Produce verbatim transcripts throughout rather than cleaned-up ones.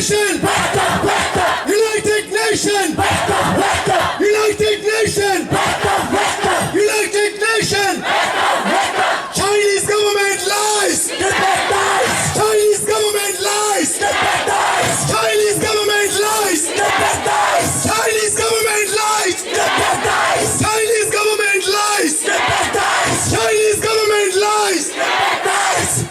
Nation! Back up, back up! United Nation! Back up, back up! United Nation! Back up, back up! United Nation! Back up, back up! Chinese government lies! Step back, guys! Chinese government lies! Step back, guys! Chinese government lies! Step back, guys! Chinese government lies! Step back, guys! Chinese government lies! Step back, guys! Chinese government lies! Step back, guys!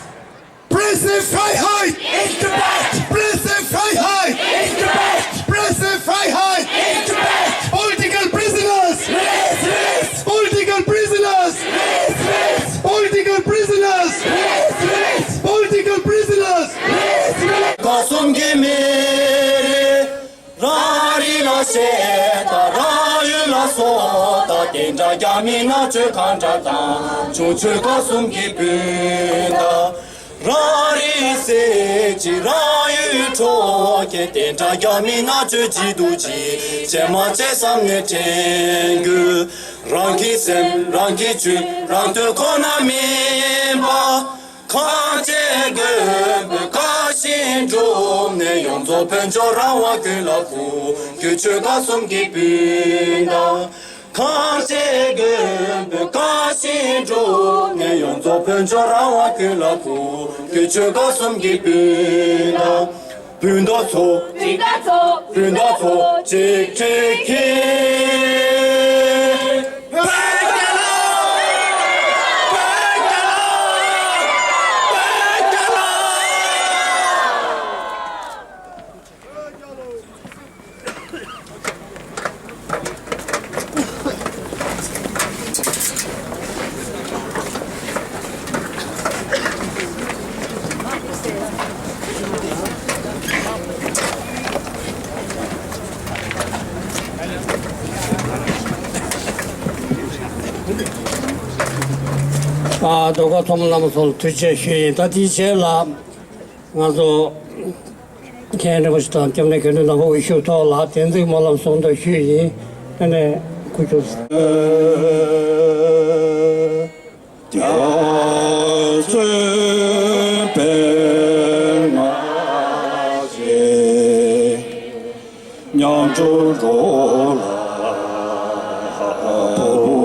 Presse Freiheit! In Tibet! Presse Freiheit! In Tibet! Presse Freiheit! In Tibet! Political prisoners! Release, release! Political prisoners! Release, release! Political prisoners! Release, release! Political prisoners! Release, release! ཁ་གསུམ་གྱི་མི་རེ་རང་རིགས་ལ་བཤད་དང་རང་ཡུལ་ལ་སོགས་དང་དེ་འདྲ་རྒྱ་མི་མནར་གཅོད་གང་འདྲ་དང་བྱུང་ཆོས་ཁ་གསུམ་གྱི་སྤུན་ཟླ། རང་རིགས་སྲིད་ཀྱི་རང་ཡུལ་འཕྲོག་མཁན་དེ་འདྲ་རྒྱ་མི་མནར་གཅོད་བྱེད་འདུག་ཅིག་བྱེད་མ་བྱེད་བསམ་ནས་དྲན་དགོས། རང་གི་སེམས་རང་གིས་གཅུན། རང་དོན་ཁོ་ན་མིན་པ། ཁམས་བཅས་མགོན་པོའི་བཀའ་བཞིན་སྒྲུབ་ནས་ཡོངས་རྫོགས་ཕུན་ཚོགས་རང་དབང་ཀུན་ལ་བཀོད། གྱུར་ཆོས་ཁ་གསུམ་གྱི་སྤུན་ཟླ། ཁམས་བཅས་མགོན་པོའི་བཀའ་བཞིན་སྒྲུབ་ནས་ཡོངས་རྫོགས་ཕུན་ཚོགས་རང་དབང་ཀུན་ལ་བཀོད། གྱུར་ཆོས་ཁ་གསུམ་གྱི་སྤུན་ཟླ། སྤུན་ཟླ་ཚོ། སྤུན་ཟླ་ཚོ། སྤུན་ཟླ་ཚོ། གཅིག་སྒྲིལ་གྱིས། བོད་རྒྱལ་ལོ། བོད་རྒྱལ་ལོ། བོད་རྒྱལ་ལོ། ཨ། ཟློས་གར་ཚོགས་མི་རྣམ་པ་ཚོ་ལ་ཐུགས་རྗེ་ཆེ་ཞུ་ཡིན། ད་དེའི་རྗེས་ལ་ང་ཚོ་མཁན་རིན་པོ་ཆེ་དང་སྐྱབས་གནས་དགེ་འདུན་རྣམ་པ་དབུ་བཞུགས་ཐོག་ལ་བསྟན་འཛིན་སྨོན་ལམ་གསུང་འདོན་ཞུས་ཡིན། ཨ་ནས་སྐུ་མཆོག་རྒྱ་མཚོའི་བེར་ནག་ཅན། ཉམ་ཆུང་འགྲོ་ལ་བུ་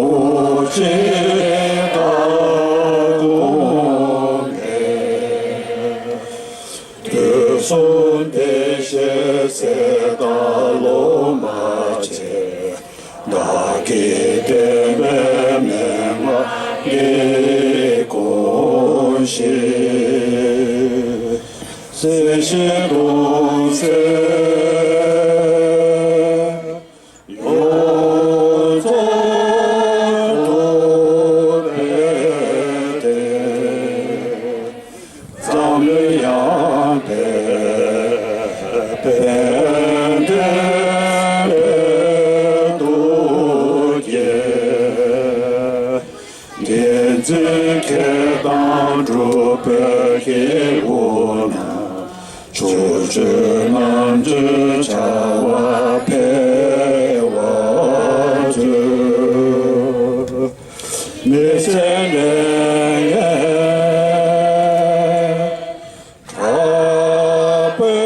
ཆེ་དགའ་དགོངས་ནས། དུས་གསུམ་བདེ་གཤེགས་སྲས་དང་སློབ་མ་ཆེ། བདག་གིས་བསྟན་པའི་མན་ངག་འདི་བསྐུལ་ཞིང་། སྲིད་ཞིའི་གདུང་སེལ་ཡོངས་རྫོགས་ཐུབ་པའི་བདེ། འཛམ་གླིང་ཡངས་པའི་དཔལ་ལྡན་ཐུགས་བསྐྱེད། བསྟན་འཛིན་མཁས་དང་གྲུབ་པའི་སྐྱེས་བུ་རྣམས། ཕྱོགས་བཅུའི་རྣམ་དཔྱོད་བྱ་བ་འཕེལ་བར་མཛོད། མི་ཚེ་ལས་ངན་དྲག་པོའི་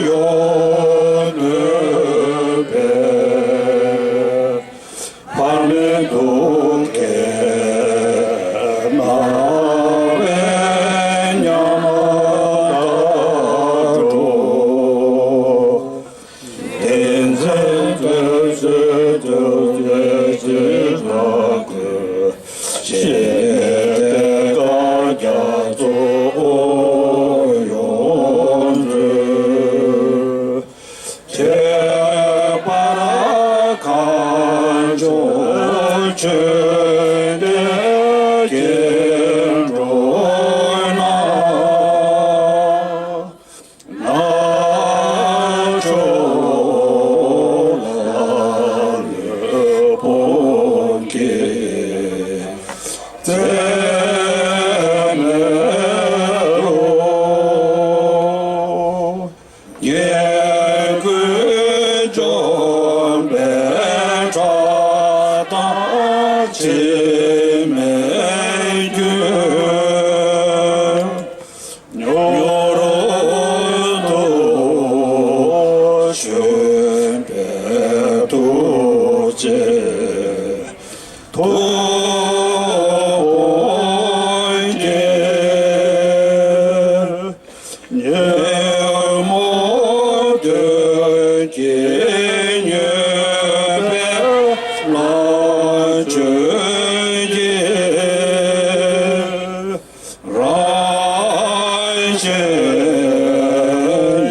ཡོན་ཏན་འཕེལ། ཕ་མའི་སྡུག་བསྔལ་རྣ་བས་ཉམས་དག་འགྲོ།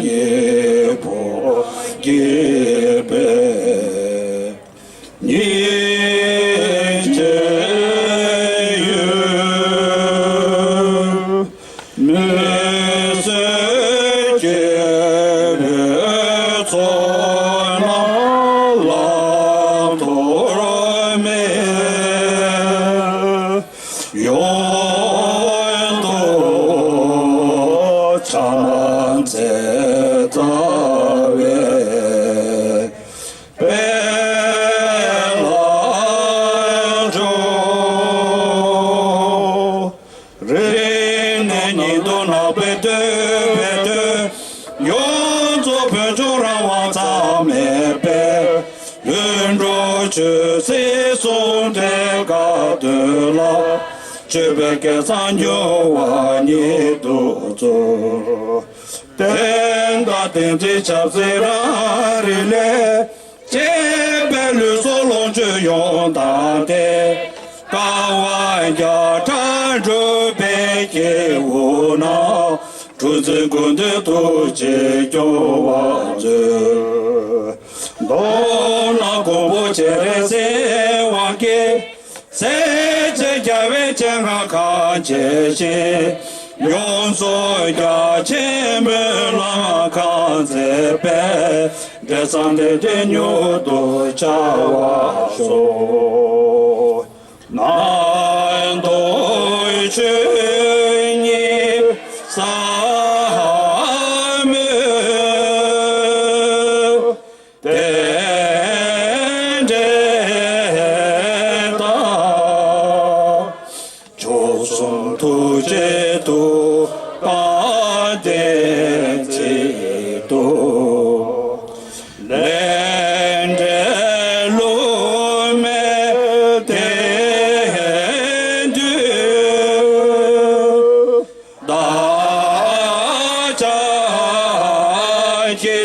ཉེ་བར་སྐྱེས་པའི་ཉེས་བྱས་ཡོད། མི་བཟོད་སྐྱེ་བོའི་ཚོགས་རྣམས་བླང་དོར་མེད། ཡོངས་རྫོགས་ཕྱག་འཚལ་རྩ་བའི་དཔལ་ལ་འགྲོ། རིང་ནས་ཉིན་དུ་ནག་པའི་སྟོད་པའི་སྟོད། ཡོངས་རྫོགས་བོད་ལྗོངས་རང་དབང་རྩ་མེད་པའི། ལྷུན་གྲུབ་ཆོས་སྲིད་ཟུང་འབྲེལ་དགའ་སྟོན་ལ། སྤྱོད་པའི་སྐལ་བཟང་འབྱུང་བ་ཉིད་དུ་སྩོལ། བསྟན་དང་བསྟན་འཛིན་ཆབ་སྲིད་རང་རིགས་ལས། བཅས་པའི་ལུས་སྲོག་ལོངས་སྤྱོད་ཡོངས་བཏང་སྟེ། དཀའ་བ་བརྒྱ་ཕྲག་སྒྲུབ་པའི་སྐྱེ་བོ་རྣམས། གྲུ་འཛིན་ཀུན་འདུས་ཐུགས་རྗེས་སྐྱོང་བར་མཛོད། མདོར་ན་མགོན་པོ་སྤྱན་རས་གཟིགས་དབང་གིས། སྲས་བཅས་རྒྱལ་བའི་སྤྱན་སྔར་གང་བྱས་ཤིང་། ཡོངས་སུ་རྒྱ་ཆེན་སྨོན་ལམ་གང་མཛད་པའི། འབྲས་བཟང་དེ་འདྲའི་མྱུར་དུ་འཆར་བར་ཤོག། གནམ་སྟོང་ཆོས་ཉིད་ཟབ་མོའི་རྟེན་འབྲེལ་དང་། མཆོག་གསུམ་ཐུགས་རྗེ་ཐུགས་དང་ལྡན་ཚིག་ཏུ། ལས་འབྲས་བསླུ་མེད་བདེན་བདུན་བདག་ཅག་གི།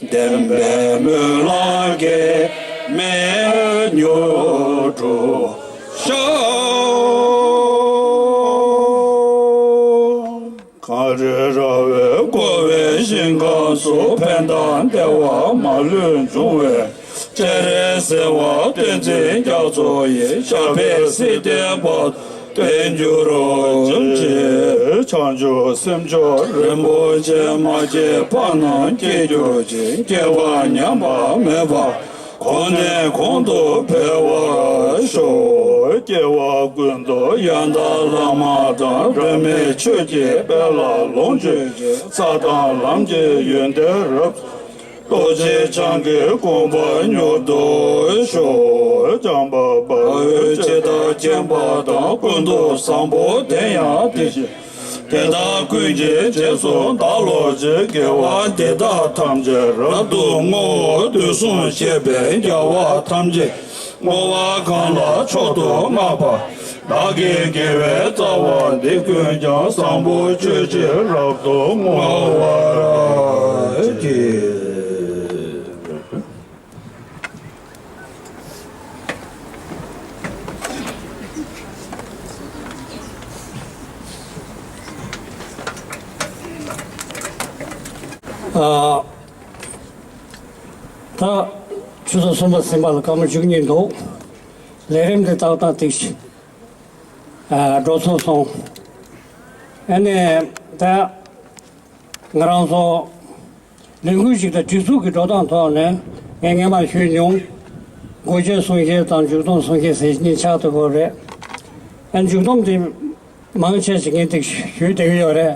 བདེན་པའི་སྨོན་ལམ་གྱིས་མི་མྱུར་འགྲུབ་ཤོག། གངས་རི་ར་བས་བསྐོར་བའི་ཞིང་ཁམས་སུ། ཕན་དང་བདེ་བ་མ་ལུས་འབྱུང་བའི། སྤྱན་རས་གཟིགས་དབང་བསྟན་འཛིན་རྒྱ་མཚོ་ཡི། ཞབས་པད་སྲིད་མཐའི་བར་དུ་བརྟན་གྱུར་ཅིག། བྱང་ཆུབ་སེམས་མཆོག་རིན་པོ་ཆེ། མ་སྐྱེས་པ་རྣམས་སྐྱེ་གྱུར་ཅིག། སྐྱེས་པ་ཉམས་པ་མེད་པར། གོང་ནས་གོང་དུ་འཕེལ་བར་ཤོག། སྐྱེ་བ་ཀུན་ཏུ་ཡང་དག་བླ་མ་དང་། སྒྲོན་མེ་ཆོས་ཀྱི་དཔལ་ལ་ལོངས་སྤྱོད་ཅིང་། ས་དང་ལམ་གྱི་ཡོན་ཏན་རབ་རྟོགས་ཤིང་། བྱང་གི་གོ་འཕང་མྱུར་ཐོབ་ཤོག། བྱམས་པ་དཔའ་བོས་ཇི་ལྟར་མཁྱེན་པ་དང་། ཀུན་ཏུ་བཟང་པོ་དེ་ཡང་དེ་བཞིན། དེ་དག་ཀུན་གྱི་རྗེས་སུ་བདག་སློབ་ཅིང་། དགེ་བ་འདི་དག་ཐམས་ཅད་རབ་ཏུ་བསྔོ། དུས་གསུམ་གཤེགས་པའི་རྒྱལ་བ་ཐམས་ཅད་བསྔོ་བ་གང་ལ་མཆོག་ཏུ་བསྔགས་པ། བདག་གི་དགེ་བའི་རྩ་བ་འདི་ཀུན་ཀྱང་། བཟང་པོ་སྤྱོད་ཕྱིར་རབ་ཏུ་བསྔོ་བར་བགྱི། ཨ། ད་ཆུ་ཚོད་གསུམ་པ་ཟིན་པ་ལ་སྐར་མ་བཅུ་གཉིས་འདུག། ལས་རིམ་འདི་ཏག་ཏག་ཏིག་ཞིག་ཨ་འགྲོ་ཚུགས་སོང་། ཨ་ནི་ད་ང་རང་ཚོ་ལས་འགུལ་ཞིག་དང་སྒྲིག་འཛུགས་ཀྱི་འགྲོ་སྟངས་ཐོག་ནས་ངས་སྔན་མ་ཞུས་མྱོང་། འགོ་བརྗོད་གསུང་བཤད་དང་མཇུག་སྡོམ་གསུང་བཤད་ཟེར་གཉིས་ཆགས་ཐུབ་ཀྱི་རེད། ཨ་མཇུག་སྡོམ་དེ་མང་ཆེ་ཞིག་ངས་ཏིག་ཞུས་བསྡད་ཀྱི་ཡོད་རེད།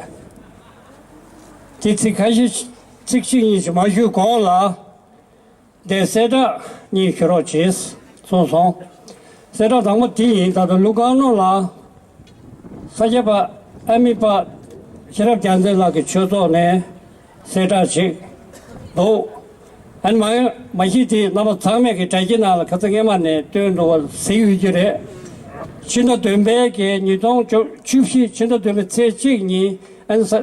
དེ་ཚིག་ཁ་ཤས་ཚིག་གཅིག་གཉིས་ཤིག་མ་ཞུས་གོང་ལ། དེ་གསལ་བསྒྲགས་གཉིས་ཞུ་རོགས་བྱེད་གསུངས་སོང་། གསལ་བསྒྲགས་དང་པོ་དེ་ཡིན། ད་ལྟ་ཀླུ་དགའ་ནོར་ལགས་ས་སྐྱ་པ་ཨ་མི་པ་ཤེས་རབ་རྒྱལ་མཚན་ལགས་ཀྱི་ཆོས་ཚོགས་ནས་གསལ་བསྒྲགས་ཅིག་འདུག། ཨ་ནི་མ་མ་གཞི་དེ་རྣམ་པ་ཚང་མས་ཀྱི་དྲ་རྒྱའི་ནང་ལ་ཁ་སང་སྔས་མ་ནས་བཏོན་འདུག་པ་གཟིགས་ཡོད་ཀྱི་རེད། ཕྱི་ཟླ་བདུན་པའི་གི་ཉིས་སྟོང་བཅུ་བཞི་ཕྱི་ཟླ་བདུན་པའི་ཚེས་གཅིག་ཉིན་ཨ་ནི་ས་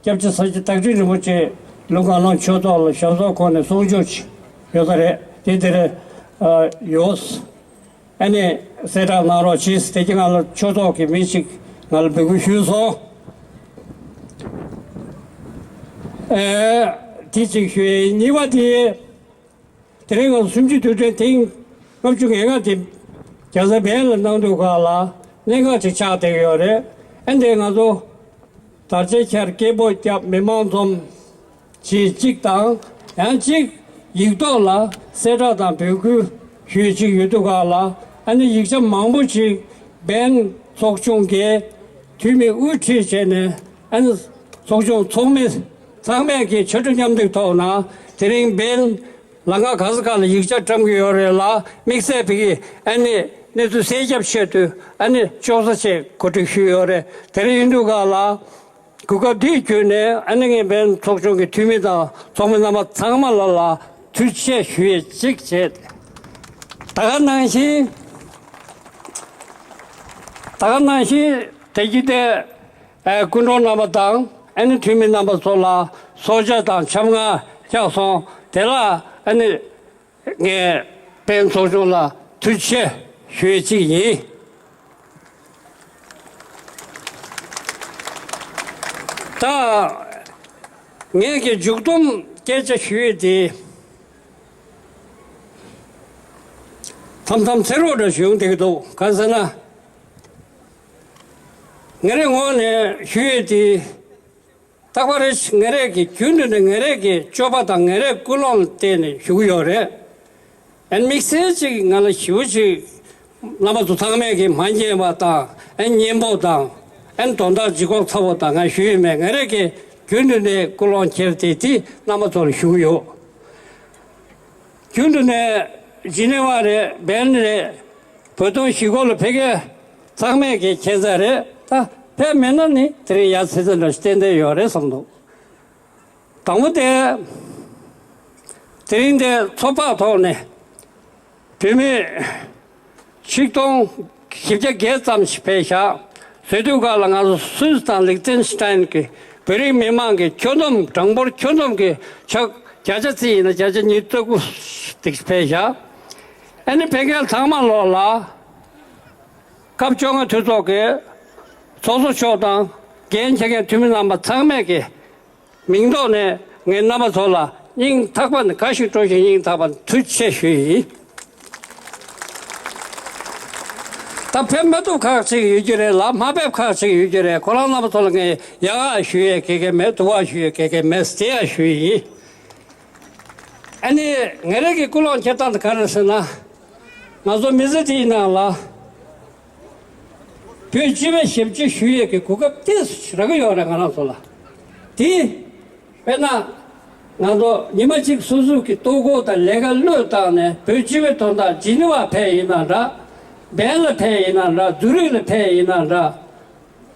སྐྱབས་རྗེ་ས་སྐྱ་བདག་ཁྲི་རིན་པོ་ཆེ་ཀླུ་དགའ་ནོར་ཆོས་ཚོགས་ལ་ཞབས་སོར་འཁོད་ནས་གསུང་ཆོས་ཅིག་ཡོད་ས་རེད། དེ་དེར་ཨ་ཡོད། ཨ་ནི་གསལ་བསྒྲགས་གནང་རོགས་གྱིས། དེ་གྱི་ང་ལ་ཆོས་ཚོགས་ཀྱི་མི་ཞིག་ང་ལ་འབོད་སྐུལ་ཞུས་སོང་། ཨེ། དེ་གཅིག་ཞུ་ཡས། གཉིས་པ་དེ། དེ་རིང་ང་ཚོ་གསུམ་བཅུའི་དུས་དྲན་ཐེངས་ལྔ་བཅུ་ང་ལྔ་དེ་རྒྱལ་ས་བྷན་ལ་གནང་དུས་སྒང་ལ་གནད་འགག་ཅིག་ཆགས་བསྡད་ཀྱི་ཡོད་རེད། ཨ་ནི་ང་ཚོ་དར་ཆ་འཁྱེར་སྐད་འབོད་བརྒྱབ་མི་མང་འཛོམས་བྱེད་གཅིག་དང་། ཡང་གཅིག་ཡིག་ཐོག་ལ་གསལ་བསྒྲགས་དང་འབོད་སྐུལ་ཞུ་ཡས་གཅིག་ཡོད་དུས་སྒང་ལ། ཨ་ནི་ཡིག་ཆ་མང་པོ་ཅིག་བྷན་ཚོགས་ཆུང་གི་འཐུས་མི་དབུ་ཁྲིད་བྱས་ནས། ཨ་ནི་ཚོགས་ཆུང་ཚོགས་མི་ཚང་མས་ཀྱི་ཕྱར་གྲུ་མཉམ་འདེགས་ཐོག་ནས་དེ་རིང་བྷན་ལམ་ཁ་ག་ས་ག་ལ་ཡིག་ཆ་བཀྲམ་གྱི་ཡོད་རེད་ལ། དམིགས་བསལ་བོད་ཀྱི་ཨ་ནི་གནས་ཚུལ་གསལ་ཁྱབ་ཆེད་དུ་ཨ་ནི་ལྕོགས་ཚ་ཆེད་གོ་སྒྲིག་ཞུས་ཡོད་རེད། དེ་རིང་ཡིན་དུས་སྒང་ལ་གོ་སྐབས་འདི་བརྒྱུད་ནས་ཨ་ནི་ངས་བྷན་ཚོགས་ཆུང་གི་འཐུས་མི་དང་ཚོགས་མི་རྣམ་པ་ཚང་མ་ལ་ལ་ཐུགས་རྗེ་ཆེ་ཞུ་ཡས་གཅིག་བྱས། ད་ག་ནང་བཞིན་ད་ག་ནང་བཞིན་དེ་བཞིན་དེ། ཨ། སྐུ་མགྲོན་རྣམ་པ་དང་ཨ་ནི་འཐུས་མི་རྣམ་པ་ཚོ་ལ་གསོལ་ཇ་དང་ཆབ་ངར་བཅར་སོང་། དེ་ལ་ཨ་ནི་ངས་བྷན་ཚོགས་ཆུང་ལ་ཐུགས་རྗེ་ཆེ་ཞུ་ཡས་གཅིག་ཡིན། ད་ངས་ཀྱི་མཇུག་སྡོམ་སྐད་ཆ་ཞུ་ཡས་དེ། མཚམས་མཚམས་འཚེར་རོགས་འདྲ་ཞུ་ཡོང་བསྡད་ཀྱི་འདུག་གང་ཟེར་ན། ངེད་རའི་ངོས་ནས་ཞུ་ཡས་དེ། རྟག་པར་ངེད་རང་གིས་རྒྱུན་དུ་ནས་ངེད་རང་གི་སྤྱོད་པ་དང་ངེད་རང་ཀུན་སློང་ལ་བརྟེན་ནས་ཞུ་གི་ཡོད་རེད། ཨ་ནི་དམིགས་བསལ་ཅིག་ང་ལ་ཞེ་པོ་ཅིག་རྣམ་པ་ཚོ་ཚང་མས་ཀྱིས་མ་མཁྱེན་པ་དང་། ཨ་ནི་སྙན་པོ་དང་། ཨ་ནི་དོན་དག་ལྗིད་ཁོག་ཚ་པོ་དང་ང་ཞུ་ཡས་མེད། ངེད་རང་གིས་རྒྱུན་དུ་ནས་ཀུན་སློང་འཁྱེར་ཏེ་དེ་རྣམ་པ་ཚོ་ལ་ཞུ་གི་ཡོད། རྒྱུན་དུ་ནས་ཇི་ནི་ཝ་རེད། བྷན་རེད། བོད་དོན་ཞི་རྒོལ་ལ་ཕེབས་མཁན་ཚང་མས་ཀྱིས་མཁྱེན་གསལ་རེད། ད་ཕེབས་མེད་ན་ནི་དེ་རིང་ཡ་ཙི་ཙི་འདྲ་ཞིག་ཏན་ཏན་ཡོད་རེད་བསམ་འདུག་དང་པོ་དེ། དེ་རིང་དེ་ཚོགས་པ་ཐོག་ནས་བོད་མི་ཆིག་སྟོང་བཞི་བརྒྱ་བརྒལ་ཙམ་ཞིག་ཕེབས་ཤག་ཟེར་དུས་སྒང་ལ་ང་ཚོ་སུད་སི་དང་ལིག་ཏེན་སི་ཏན་གྱི་བོད་རིགས་མི་མང་གི་ཁྱོན་བསྡོམས། གྲངས་འབོར་ཁྱོན་བསྡོམས་ཀྱི་ཆ་བརྒྱ་ཆ་བརྩིས་ཡིན་ན་བརྒྱ་ཆ་ཉི་ཤུ་རྩ་དགུ་དེ་ཕེབས་ཤག་ཨ་ནི་ཕེབས་མཁན་ཚང་མ་ལོག་ལ་སྐབས་བཅོ་ལྔ་འཐུས་ཚོགས་ཀྱི་ཚོགས་གཙོ་མཆོག་དང་འགན་འཁྱེར་མཁན་འཐུས་མི་རྣམ་པ་ཚང་མས་ཀྱི་མིང་ཐོག་ནས་ངས་རྣམ་པ་ཚོ་ལ་སྙིང་ཐག་པ་ནས་དགའ་ཞིང་སྤྲོ་ཞིང་སྙིང་ཐག་པ་ནས་ཐུགས་རྗེ་ཆེ་ཞུ་ཡི་ཡིན། ད་ཕེབས་མ་ཐུབ་ཁག་ཅིག་ཡོད་ཀྱི་རེད་ལ། མ་ཕེབས་ཁག་ཅིག་ཡོད་ཀྱི་རེད། ཁོ་རང་རྣམ་པ་ཚོ་ལ་ངས་ཡག་ཡག་ཞུ་ཡས་ག་གེ་མེད། སྡུག་པ་ཞུ་ཡས་ག་གེ་མེད། དེ་ཡག་ཞུ་ཡི་ཡིན། ཨ་ནི་ངེད་རང་གི་ཀུན་སློང་འཁྱེར་སྟངས་དེ་ག་རེ་ཟེར་ན། ང་ཚོ་མི་ཚེ་འདིའི་ནང་ལ་བོད་སྤྱི་པའི་ཞབས་ཕྱི་ཞུ་ཡས་ཀྱི་གོ་སྐབས་ཏོག་ཙམ་རག་གི་ཡོད་རེད་ང་རང་ཚོ་ལ། དེ་དཔེར་ན་ང་ཚོ་ཉི་མ་གཅིག་སོ་སོ་གི་ལྟོ་གོས་དང་ལས་ཀ་བློས་བཏང་ནས་བོད་སྤྱི་པའི་དོན་དག་ཇི་ནི་ཝ་ཕེབས་ཡིན་ན་འདྲ། བྷན་ལ་ཕེབས་ཡིན་ན་འདྲ། ཛུ་རིག་ལ་ཕེབས་ཡིན་ན་འདྲ།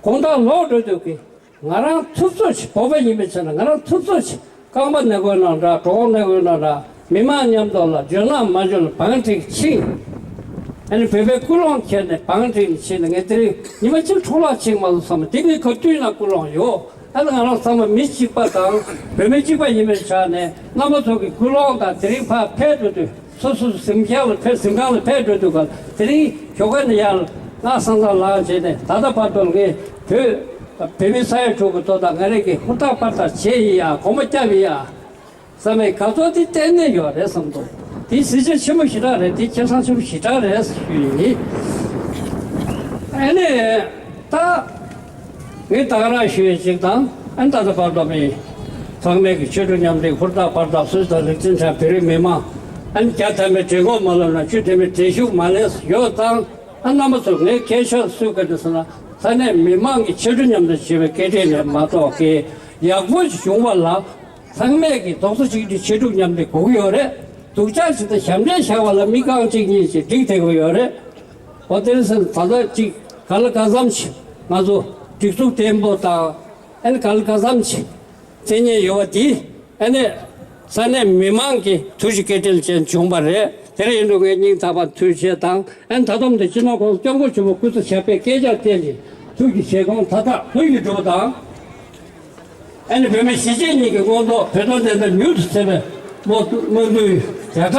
དགོང་དག་ལོག་འགྲོ་དུས་ཀྱི་ང་རང་ཐུབ་ཚོད་ཅིག་བོད་པ་ཡིན་པའི་ཆ་ནས་ང་རང་ཐུབ་ཚོད་ཅིག་རྐང་པ་ན་དགོས་ན་འདྲ། གྲོད་ཁོག་ན་དགོས་ན་འདྲ། མི་མང་མཉམ་དུ་ལ་འཇོན་ན་མ་འཇོན་ལ་བང་བསྒྲིགས་ཕྱིན། ཨ་ནི་བོད་པའི་ཀུན་སློང་འཁྱེར་ནས་བང་བསྒྲིགས་ནས་ཕྱིན་ནས། ངས་དེ་རིང་ཉི་མ་གཅིག་འཕྲོ་བརླག་ཕྱིན་མ་སོང་བསམ། དེ་ངའི་ག་དུས་ན་ཀུན་སློང་ཡོད། ཨ་ནི་ང་རང་ཚང་མ་མི་གཅིག་པ་དང་བོད་མི་གཅིག་པ་ཡིན་པའི་ཆ་ནས་རྣམ་པ་ཚོ་གི་ཀུན་སློང་དང་དེ་རིང་ཕར་ཕེབས་འགྲོ་དུས། སོ་སོ་གཟིམ་ཁང་ལ་ཕེབས། གཟིམ་ཁང་ལ་ཕེབས་འགྲོ་དུས་ཀ་དེ་རིང་ཞོགས་ཀ་ནས་ཡར་ང་སང་སང་ལངས་བྱས་ནས་ད་ལྟ་བར་དུ་ངས་བོད་བོད་མི་ས་ཡ་དྲུག་གི་དོན་དག་ང་རང་གིས་ཧུར་ཐག་པར་ཐག་བྱས་ཡིན་ཡ། གོམ་པ་བརྒྱབ་ཡིན་ཡ་བསམ་པའི་དགའ་ཚོར་དེ་གཏན་ནས་ཡོད་རེད་བསམ་འདུག་དེ་གཟི་བརྗིད་ཆེན་པོ་ཞེ་དྲག་རེད། དེ་ཁེ་བཟང་ཆེན་པོ་ཞེ་དྲག་རེད་ཞུ་ཡིན། ཨ་ནི་ད། ངས་ད་ག་རང་ཞུ་ཡས་ཅིག་དང་། ཨན་ད་ལྟ་བར་དུ་མི་ཚང་མས་ཀྱི་ཆོས་དྲུག་མཉམ་འབྲེལ་ཧུར་ཐག་པར་ཐག་སུད་སི་དང་ལིག་ཏེན་སི་ཏན་བོད་རིགས་མི་མང་། ཨན་བརྒྱ་ཐམ་པའི་གྲོས་འགོ་མ་ལོན་ན་བཅུ་ཐམ་པའི་འགྲན་ཞུགས་མ་ལས་ཡོད་དང་། ཨན་རྣམ་པ་ཚོ་ངས་སྐད་ཆ་སུས་ག་འདྲ་ཟེར་ན། ས་གནས་མི་མང་གི་ཆོས་དྲུག་མཉམ་འབྲེལ་བྱས་པའི་སྐད་འཕྲིན་ལས་མ་གཏོགས་ཀྱི་ཡག་པོ་ཞིག་བྱུང་བ་ལ། ཚང་མས་ཀྱི་རྡོག་རྩ་གཅིག་སྒྲིལ་ཆོས་དྲུག་མཉམ་འབྲེལ་དགོས་ཀྱི་ཡོད་རེད། སྡུག་ཅག་ཅིག་དང་ཞབས་འདྲེན་བཞག་པ་ལ་མི་རྐང་གཅིག་གཉིས་ཅིག་འགྲིག་བསྡད་ཀྱི་ཡོད་རེད། འོ་དེར་སེམས་ད་ལྟ་ཅིག་ག་ལ་ག་ཙམ་ཞིག་ང་ཚོ་སྒྲིག་འཛུགས་བརྟན་པོ་དང་། ཨན་ག་ལ་ག་ཙམ་ཞིག་མཚན་སྙན་ཡོད་པ་དེ་ཨ་ནི་ས་གནས་མི་མང་གི་ཐུགས་ཀྱི་སྐད་འཕྲིན་ཅན་བྱུང་བ་རེད། དེར་ཡིན་དུས་ངས་སྙིང་ཐག་པ་ཐུགས་རྗེ་དང་། ཨན་ད་དུང་དེ་སྤྱི་ནོར་༸གོང་ས་༸སྐྱབས་མགོན་ཆེན་པོ་སྐུ་ཚེ་ཞབས་པད་བསྐལ་བརྒྱར་བརྟན་ཅིང་ཐུགས་ཀྱི་བཞེད་དགོངས་མཐའ་དག་ལྷུན་གྱིས་འགྲུབ་པ་དང་། ཨ་ནི་བོད་མི་གཞིས་བྱེས་གཉིས་ཀྱི་མངོན་རྟོགས་བོད་དོན་བདེན་མཐའ་མྱུར་དུ་གསལ་བའི་སྨོན་སྨོན་འདུན་ཡ་བཀྲ་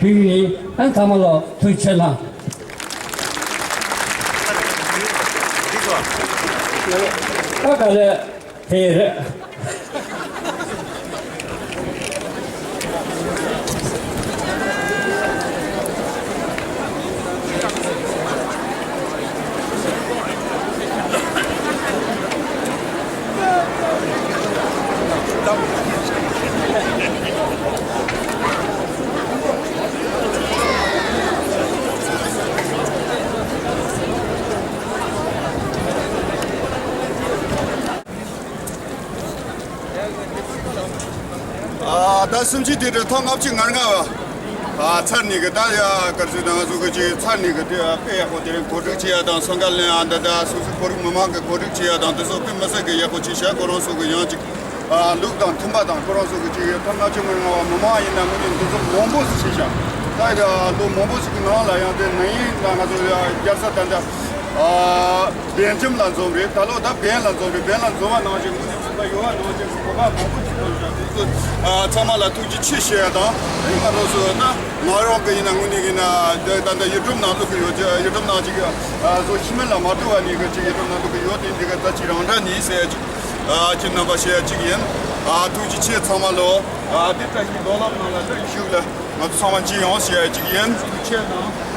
ཞུ་རྒྱུ་ཡིན། ཨ་ནི་ཚང་མ་ལ་ཐུགས་རྗེ་ཆེ་གནང་། ད་ག་ལེར་དེ་རེད། ཨ་ད་སུམ་ཅུ་དེ་དུས་ཐེངས་ལྔ་བཅུ་ང་ལྔ་བ། ཨ་ཚར་ནས་གི་ད་ཡ་གར་སོང་ད་ང་ཚོ་གི་ཅིག་ཚར་ནས་གི་དེ་དཔེ་ཡག་པོ་དེ་རིང་གོ་སྒྲིག་བྱེད་ཡ་དང་སང་ག་ལེན་ཡ་འདི་ད་སོ་སོའི་ཁོར་ཡུག་མི་མང་གི་གོ་སྒྲིག་བྱེད་ཡ་དང་དེ་ཚོ་དཔེ་མི་སྲིད་གི་ཡག་པོ་བྱས་ཤག་ཁོ་རང་ཚོ་གི་ཡང་ཅིག་ཨ་ལུགས་དང་མཐུན་པ་དང་ཁོ་རང་ཚོ་གི་ཅིག་ཐེངས་ལྔ་བཅུ་ང་ལྔ་བ་མི་མང་ཡིན་ན་དངོས་གནས་འདི་ཚོ་མང་པོ་ཞིག་བྱས་ཤག་ད་ཡ་ལོ་མང་པོ་ཞིག་གི་ནང་ལ་ཡང་དེ་ན་ཡིན་ད་ང་ཚོ་ཡ་རྒྱལ་ས་ད་ལྟ་ཨ། བན་ཇམ་ལ་འཛོམས་རེད། ད་ལོ་ད་བན་ལ་འཛོམས་རེད། བན་ལ་འཛོམས་པ་ནང་བཞིན་དངོས་གནས་ཚོགས་པ་ཡོད་པ་ནང་བཞིན་གོ་སྐབས་མང་པོ་ཅིག་ཐོབ་ཤག་དེ་ཚོ་ཨ་ཚང་མ་ལ་ཐུགས་རྗེ་ཆེ་ཞུ་ཡ་དང་། དེ་ང་རང་ཚོ་ད་ང་རང་གི་ཡིན་ན་དངོས་གནས་ཡིན་ན་ད་ད་ད་ཡུ་ཊུབ་ནང་བླུག་གི་ཡོད། ཡུ་ཊུབ་ནང་ཅིག་ཨ་བཟོ་ཤི་མིན་ལ་མ་འགྲོ་བ་ནས་གི་ཅིག་ཡུ་ཊུབ་ནང་བླུག་གི་ཡོད། དེ་འདི་ག་ད་ཅིག་རང་འདྲ་ནི་ཟེར་ཡ་ཅིག་ཨ་ཅིག་རྣམ་པ་ཞུ་ཡ་ཅིག་ཡིན། ཨ་ཐུགས་རྗེ་ཆེ་ཚང་མ་ལོ། ཨ་དེ་ད་ཅིག་རྡོ་ལབ་ནང་ལ་ད་ཤུགས་ལ་ང་ཚོ་ཚང་མ་ཅིག་ཡོང་ཞུ་ཡ་ཅིག་ཡིན། ཐུགས་རྗེ་ཆེ་གནང་།